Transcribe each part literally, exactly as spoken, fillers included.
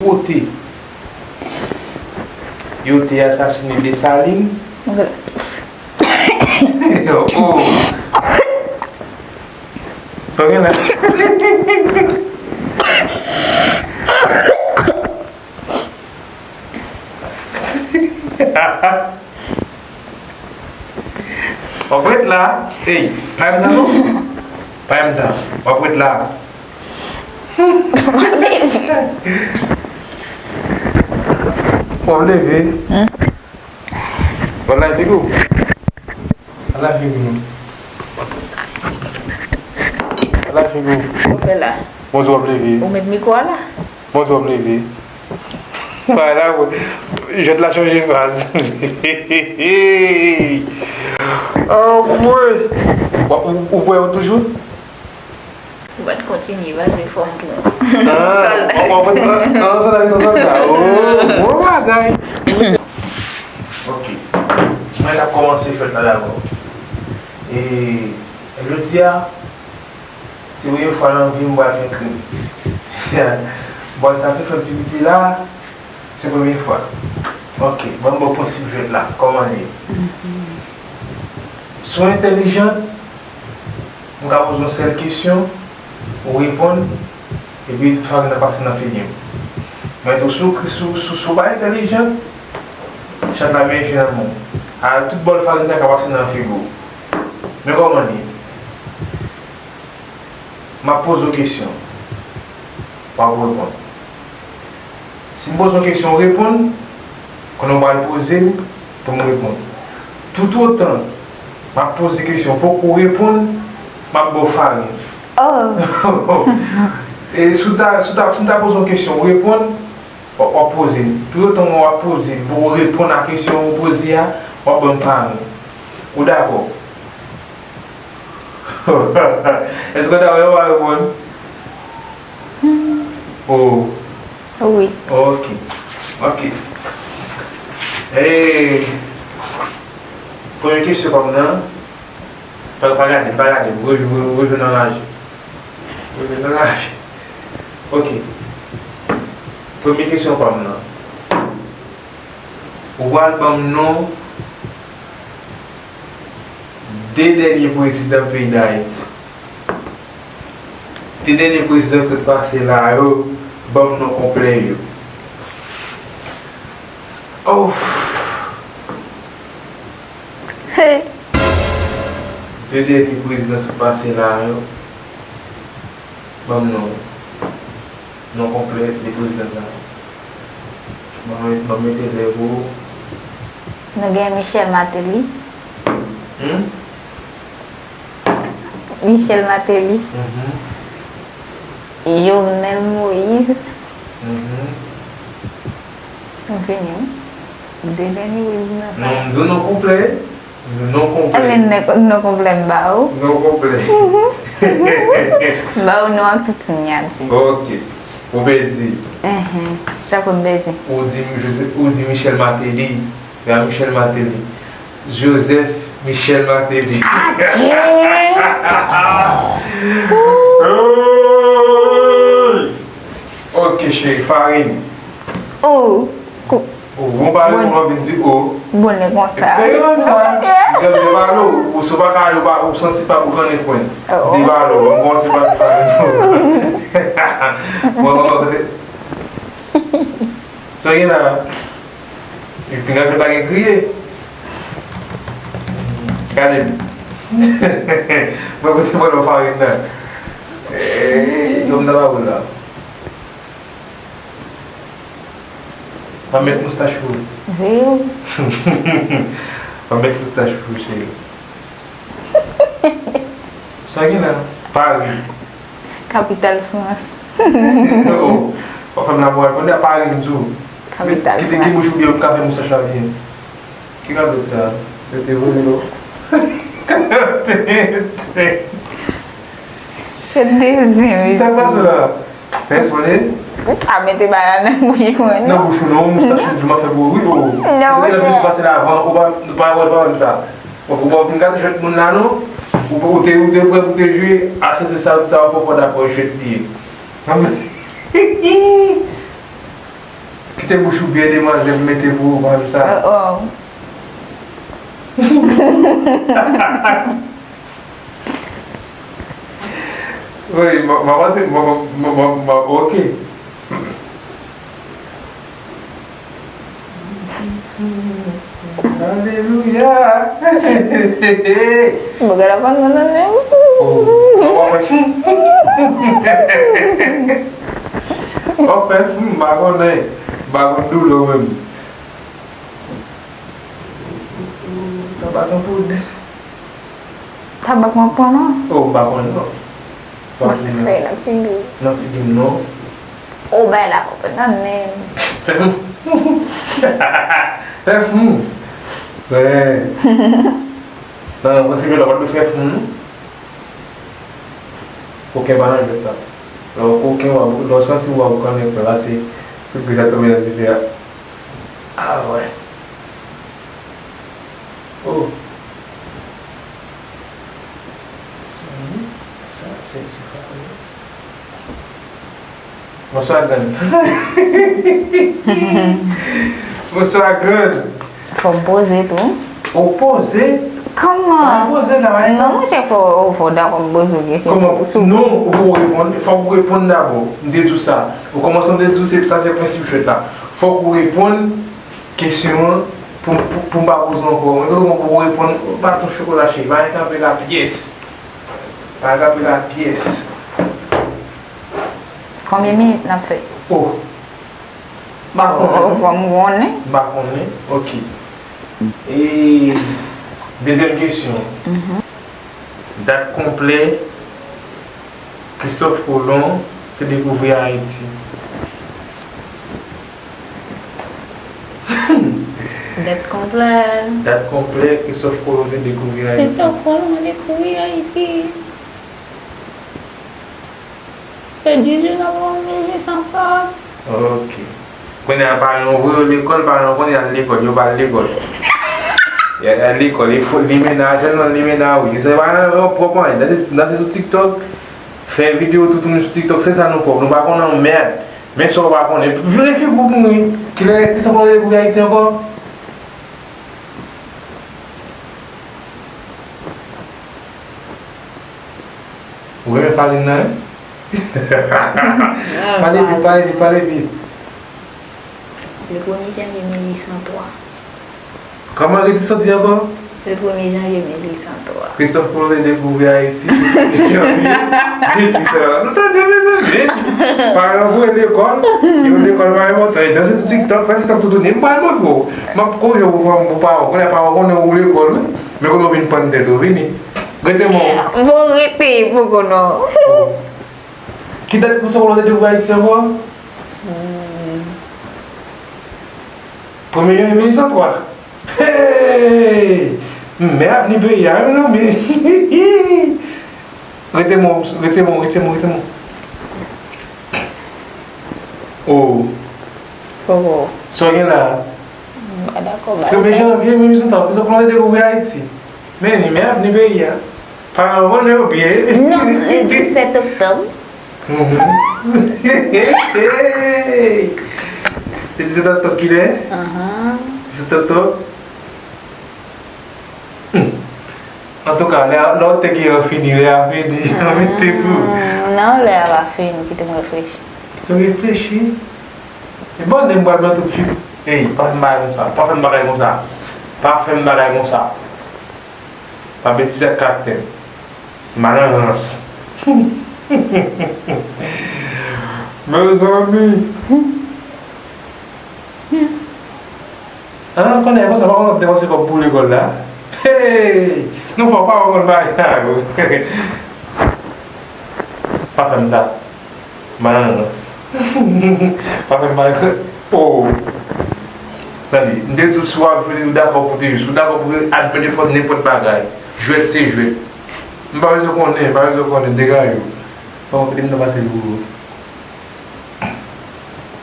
Kote yo te asasine Desalin? Oh, oh. Sa w gen la? W ap ret la. Ey, pa yon sa non. Pa yon sa. W ap ret la. W ap leve. W ap leve tou. Ala figi nou. Ala figi nou. Ou fè la. Bonjou, w ap leve. Ou met mikwo a la. Bonjou, w ap leve. Wala, jwèt la chanje faz. Anmwey! Ou, ou, ou kwè yo toujou? Ou pa t kontinye, pase fò m pran. Ah, w ap pran, ah, sa ta gen nan sòlda. Oh, bon bagay. Ok. Mwen t ap kòmanse jwèt la dabò. E jodi a, se premye fwa nan vi m m pral fè krim. Bon, sa tou fè ti piti la, se premye fwa. Ok, ban m ba w prensip jwèt la, kòman l ye. Si w entèlijan, m ka poze yon sèl kesyon, ou reponn, epi tout farin nan pase nan figi m. Men tou, si w, si w, si w, si w pa entèlijan, chat la menm nan men w. A, tout bòl farin sa ka pase nan figi w. Men kòman l ye? M ap poze w kesyon. W ap reponn. Si m poze w kesyon, w reponn, kounye a w pral poze m pou m reponn. Toutotan m ap poze kesyon, w poko reponn, m ap ba w farin. Oh. E si w ta, si w ta, si m ta poze w kesyon, w reponn, w ap, w ap poze m. Toutotan w ap poze m, pou w reponn a kesyon w poze a, w ap ban m farin. Ou dakò? Èske w ta wè w pa reponn? Oh. Wi. Ok. Ok. E, premye kesyon pa m nan. Pa, pa gade, pa gade. Rejwenn, rejwenn anraje. Rejwenn anraje. Ok. Premye kesyon pa m nan. Ou pral ban m non de dènye prezidan peyi Dayiti. De dènye prezidan ki t pase la yo, ban m non konplè yo. Oh. Hey. De dènye prezidan ki t pase la yo, ban m non. Non konplè de prezidan sa. Ban mwen, ban mwen mete lè pou ou. Nou gen Michel Martelly. Hmm? Michel Martelly. Mhm. Jovenel Moïse. Mhm. Nou fini, wi. De dènye prezidan sa. Non, m di w non konplè. Non konplè. Ebyen, non, non konplè m ba ou. Non konplè. M ba ou non ak tout sinyati. Ok. Ou pèdi. Enhen. Sa fè m pèdi. Ou di Joseph, ou di Michel Martelly. Ya Michel Martelly. Joseph Michel Martelly. Adje! Hey! Ok, cheri, farin. Oh. Ou bon pale, bon, ou anvi di o. Bon, lè konsa. Dèyè menm sa. Jèm de balo, ou sou pa ka, ou pa, ou sansib pa boukannen kwen. Oh. De balo, bon, bon, se pa, se pa. Bon, bon, bon, bon. Sa gen la. Epi, gade, pa gen kriye. Gade. Mwen, kote mwen, nan farin nan. Eh, yon nan la, la. Pa met moustach pou ou. Vre wi. Pa met moustach pou ou, cheri. Sa gen la? Pari. Kapital Frans. Oh, w ap fè m lamoral. Kounye a Pari m di w. Kapital Frans. Kite ki bouch ou byen pou m ka fè moustach la byen. Ki radòt sa? Yo te vole non. Se dezyen, mesye. Sa k pase la? Fè eksprè. Ou pa mete bagay nan bouch mwen, non. Nan bouch ou non, moustache ou di m ap fè pou ou, wi, o. Non, monchè. Ou te plis pase la avan, ou pa, nou pa wè, pa wè sa. Ou pa fin gade jwèt moun la, non. Ou, ou te, ou te prè pou te jwe, a se sa, sa, fò, fò dakò, jwèt li ye. Kite bouch ou byen, demwazèl, m mete pou ou, pa menm sa. Oh, oh. Wi, m, m, m, m, m, m, ok. Alelouya. Mwen gen aprann nan nan. Oh, w ap fè, w ap fè, m pa konnen, m pa konn doulè w menm. Tabak an poud. Tabak mwen pran non. Oh, m pa konn non. Mwen fè nan figi. Nan figi m non. Oh, bay la konprann nan men. Fè fou. Fè fou. Wè. Nan, nan, mwen se la pa dwe fè fou non. Koken pa nan jwèt la. Lè w koken, w ap, lè w santi w ap konnen pè la, se tout gri sa tonbe nan dife a. Ah wè. Oh. Sa, sa, se dife a, wi. Bonswa, grann. Bonswa, grann. Fò m poze tou. Ou poze? Kòman? Ou poze la, wi. Non, monchè, fò, fò w dakò m poze w kesyon. Kòman? Non, ou poko reponn. Fòk ou reponn dabò. M te di w sa. Ou kòmanse, m te di w se, sa se prensip jwèt la. Fòk ou reponn kesyon an pou, pou, pou m pa poze ankò. Mwen, ou poko reponn, baton chokola cheri. Pa gen kanpe la pyès. Pa gen kanpe la pyès. Konbyen minit n ap fè? Oh. M pa konnen. Oh, fò m konnen. M pa konnen. Ok. E dezyèm kesyon. Dat konplè Christophe Colomb te dekouvri Ayiti. Dat konplè. Dat konplè Christophe Colomb te dekouvri Ayiti. Christophe Colomb dekouvri Ayiti. Se dizuit novanm mil uit san trant. Ok. Kounye a, paran w voye yo lekòl, paran w konnen y al lekòl, yo pa al lekòl. Y al, y al lekòl, e fo, limena, sèlman limena, wi. Se pa nan, nan pwòp anyen. Nan se, nan se sou TikTok, fè videyo toutouni sou TikTok, se sa nou pwòp. Nou pa konn anmèd. Men sa w pa konnen. Vire figi w pou mwen. Kilè, kisa w pral dekouvri Ayiti ankò? Ou renmen farin nan, wi? Pale vit, pale vit, pale vit. Le premye janvye mil uit san twa. Kòman, redi sa w di ankò? Le premye janvye mil uit san twa. Christophe Colomb te dekouvri Ayiti le premye janvye mil uit san twa. Nou tande, mezanmi? Paran w voye lekòl, yo lekòl pa enpòtan. Danse sou TikTok, fè TikTok toutouni. M pral montre w. M ap korije w pou paran w. Kounye a paran w konnen ou lekòl, wi. Men kote w vin pann tèt ou, vini. Rete mò. Bon, rete poko non. Ki dat Christophe Colomb te dekouvri Ayiti ankò? Hmm. Premye janvye mil uit san twa. Hey! Men avni peyi a, wi, mezanmi. Rete mò, rete mò, rete mò, rete mò. Oh. Poko. Sa w gen la? M pa dakò, ba. Premye janvye mil uit san twa, Christophe Colomb te dekouvri Ayiti. Men li, men avni peyi a. Paran w konnen yo byen. Non, le disèt oktòb. Mhm. Le disèt oktòb kilè? Ahan. Disèt oktòb. Hmm. Antouka, lè a, lè w te gen an fini, lè a fini, an mete pou. Hmm, non, lè a pa fini, kite m reflechi. Kite w reflechi. E bon, lè m pral mete tout figi. Ey, pa fè m bagay konsa, pa fè m bagay konsa. Pa fè m bagay konsa. Pa betize ak karaktè m. M pa nan rans. Mezanmi. Ah, konnen konsa, pa konn ap depanse kòb pou lekòl la. Hey! Nou fò pa konn bagay sa yo. Pa fè m sa. M pa nan rans. Pa fè m bagay. Oh. Tande, m te di w si w ap jwe, ou dakò pou te jwe. Si w dakò pou admèt efò nenpòt bagay. Jwèt se jwèt. M pa bezwen konnen, m pa bezwen konnen, degaje w. Fò w kite m nan pase l pou ou.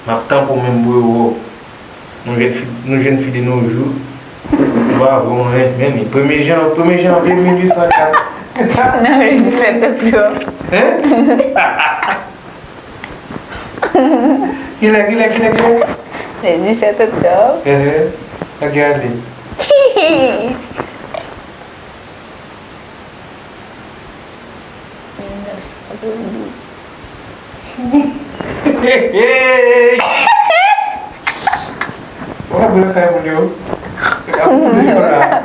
M ap tanpon menm pou yo wè w. Nou jèn fi, nou jèn fi de nos jours. Bravo, mwen, men li. Premye jan, premye janvye mil uit san kat. Nan le disèt oktòb. Hein? Kilè, kilè, kilè, kilè? Le disèt oktòb. Ehe. Gade. Ou ap nan kay moun yo. Ou ap nan kay moun yo la.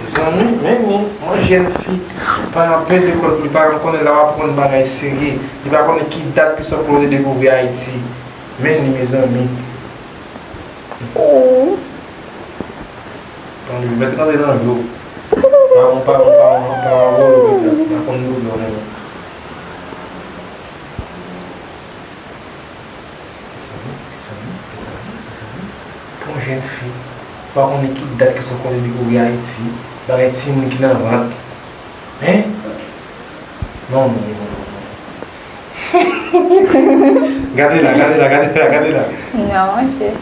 Mezanmi, men, men, yon jèn fi pa nan pèn lekòl pou li pa konnen l ap aprann bagay serye. Li pa konnen ki dat Christophe Colomb te dekouvri Ayiti. Men li, mezanmi. Ou. Tande, mèt rantre nan dlo. Pawon, pawon, pawon, pawon, pawon, mèt la konn dlo, mèt la. Mezanmi, mezanmi, mezanmi, mezanmi. Pou yon jèn fi, pa konnen ki dat Christophe Colomb te dekouvri Ayiti, bagay timoun ki nan vant. Hein? Non, non, non, non, non. Gade la, gade la, gade la, gade la. Non, monchè.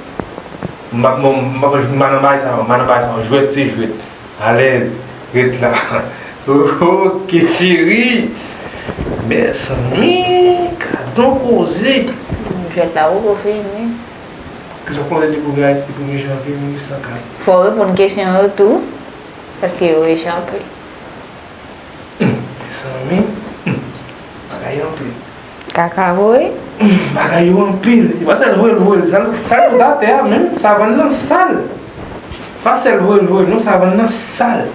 M pa, m pa, m pa nan bagay sa, m pa nan bagay sa. Jwèt se jwèt. Alèz. Ret la. Ok, cheri. Mezanmi, gad on koze. Jwèt la poko fini. Christophe Colomb dekouvri Ayiti depi premye janvye mil uit san kat. Fò w reponn kesyon yo tou, paske yo echape. Mezanmi, hmm, bagay yo anpil. Kaka voye. Hmm, bagay yo anpil. E pa sèl voye l voye l, sa l, sa l sot atè a menm, sa vann nan sal. Pa sèl voye l voye l, non, sa vann nan sal.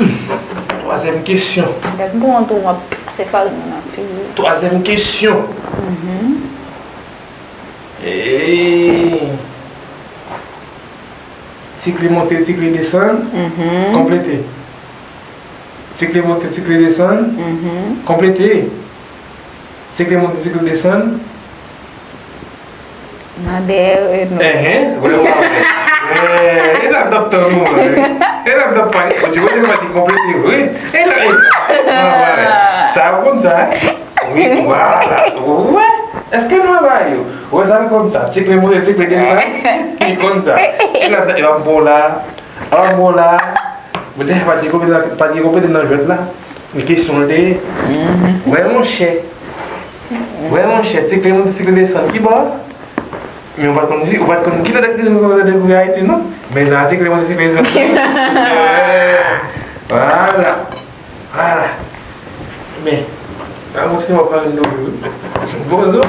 Hmm, twazyèm kesyon. Gad bon an tou w ap pase farin nan figi. Twazyèm kesyon. Mhm. Ey. Tikle monte, tikle desann. Mhm. Konplete. Tikle monte, tikle desann. Mhm. Konplete. Tikle monte, tikle desann. Nan dèyè, e non. Enhen, vrèman. Eh, e la dòktè nou, eh. E la dòktè pa, ou di, ou di, pa di konplete, wi. E la, e, ah, wè. Sa, ou konn sa, eh? Wi, vwala. Ou wè? Èske nou wè bagay yo? Ou wè sa, li konn sa. Tikle monte, tikle desann. Li konn sa. E la, e la, bon la. An bon la, mwen te pa gen konpetans, pa gen konpetans nan jwèt la. Men kesyon l te ye. Mhm. Wè monchè. Wè monchè, tikle monte, tikle desann. Ki bò? Men ou pa t konn di, ou pa t konn ki lè te dekouvri Ayiti, non? Men sa, tikle monte, tikle desann. Vwala. Vwala. Men, pa kontinye w ap pale m de ou. Bozo.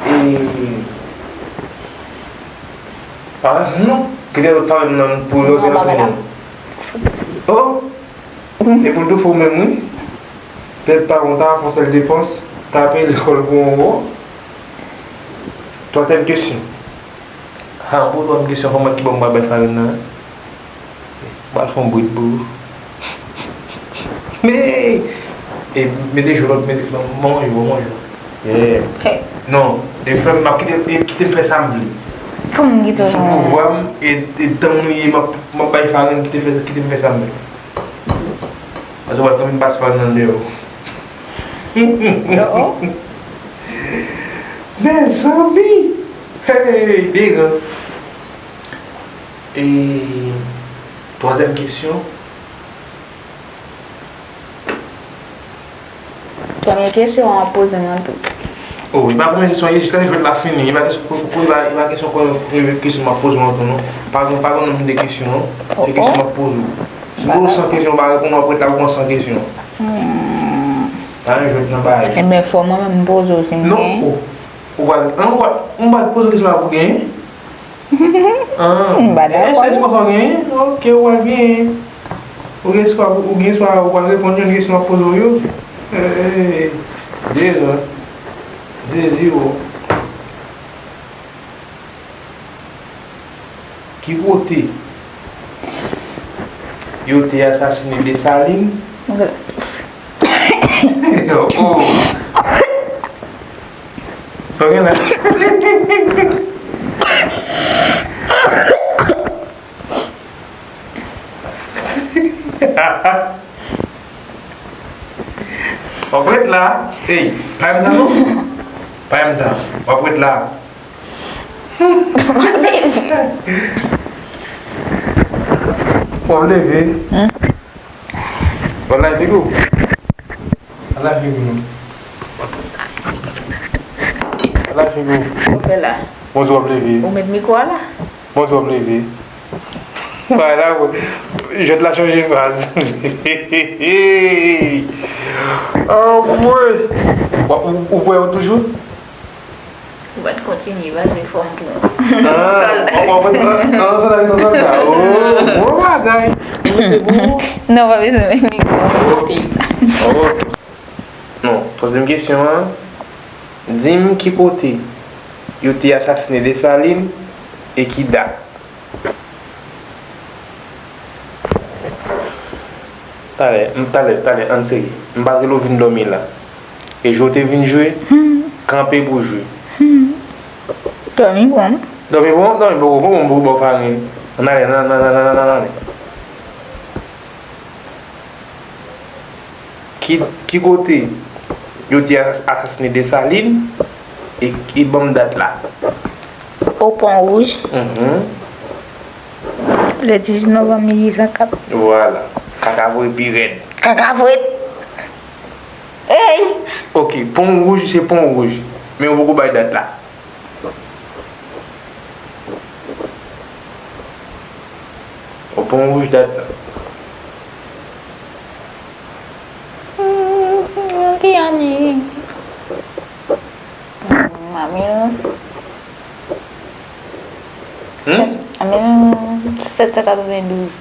E, pa non. Kite lòt pale m nan pou lòt. Non, pa antre non. Oh! E pou l tou fè w menm, wi. Pèp pa konn ta fè yon sèl depans, ta peye lekòl pou yon gwo. Twazyèm kesyon. Ha, pou twazyèm kesyon, kòman ki bò m pral bay farin nan? M pral fè yon brit pou ou. Men, e, mete jou lòt, mete, bon, bon jou, bon jou. Yeah. Hey. Non, de fè m ap kite, e, kite m fè sa m vle. Kòman m kite w fè sa? Sou pouvwa m, e, e tan m ye, m ap, m ap bay farin, kite fè, kite m fè sa m vle. Paske w ap tann m pase farin nan deyò. Oh, oh. Mezanmi! Hey, degan. E, twazyèm kesyon. Premye kesyon an poze m nan tou. Oh, e pa premye kesyon, e jis lè jwèt la fini. E pa kesyon, e pa, e pa kesyon, premye kesyon m ap poze w an tou, non. Pa gen, pa gen nonm de kesyon, non. Se kesyon m ap poze w. Sipoze w san kesyon, w pa reponn, w ap ret la pou san kesyon. Hmm. Pa gen jwèt nan bagay. Enben, fò mwen menm m poze w si m gen. Non, ou, ou pral, an, ou pral, ou pral poze w kesyon la pou genyen. Ah, m pa dakò. Èske, èske w genyen? Ok, ou pral genyen. Ou gen espwa, ou gen espwa, ou pral reponn yon kesyon m ap poze w yo. Eh, eh, eh. De zan. De zewo. Ki kote yo te asasine Desalin? Oh, oh. Sa w gen la? W ap ret la. Ey, pa m sa non. Pa m sa. W ap ret la. W ap leve. Hmm? W ap leve tou. Lave pou nou. Lave pou nou. Ou fè la. Bonjou, w ap leve. Ou met mikwo a la. Bonjou, w ap leve. Bagay la, jwèt la chanje faz. Anmwey! Ou, ou, ou bwè yo toujou? Ou pa t kontinye, pase fò m pran. Ah, w ap pran, ah, sòlda, nan sòlda. Oh, bon bagay. Ou mete pou ou? Non, pa bezwen met mikwo a. Ok. Ok. Non, poze m kesyon an. Di m ki kote yo te asasine Desalin e ki dat. Talè, m, talè, talè, ann serye. M pa t rele w vin dòmi la. E jwe w te vin jwe, kanpe pou jwe. Dòmi bon. Dòmi bon, dòmi bon, bon, bon, bon, bon, farin. Ann ale, ann, ann, ann ale. Ki, ki kote yo te as-, asasine Desalin e, e ban m dat la? O Pon Wouj. Mhm. Le dizuit novanm mil uit san kat. Vwala. Kaka vre pi rèd. Kaka vre. Ey! S-, ok, Pon Wouj se Pon Wouj. Men yo poko bay dat la. O Pon Wouj dat la. Hmm, ki ane? Hmm, a mil, hmm? A mil sèt san katrevendouz.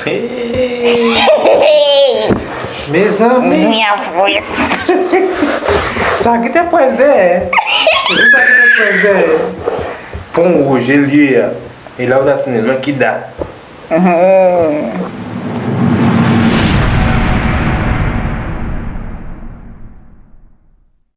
Hey! Mezanmi! Sa ki te pwès dèyè? Se sa ki te pwès dèyè. Pon Wouj, e lye a. E la w ta sine, nan ki dat? Mhm.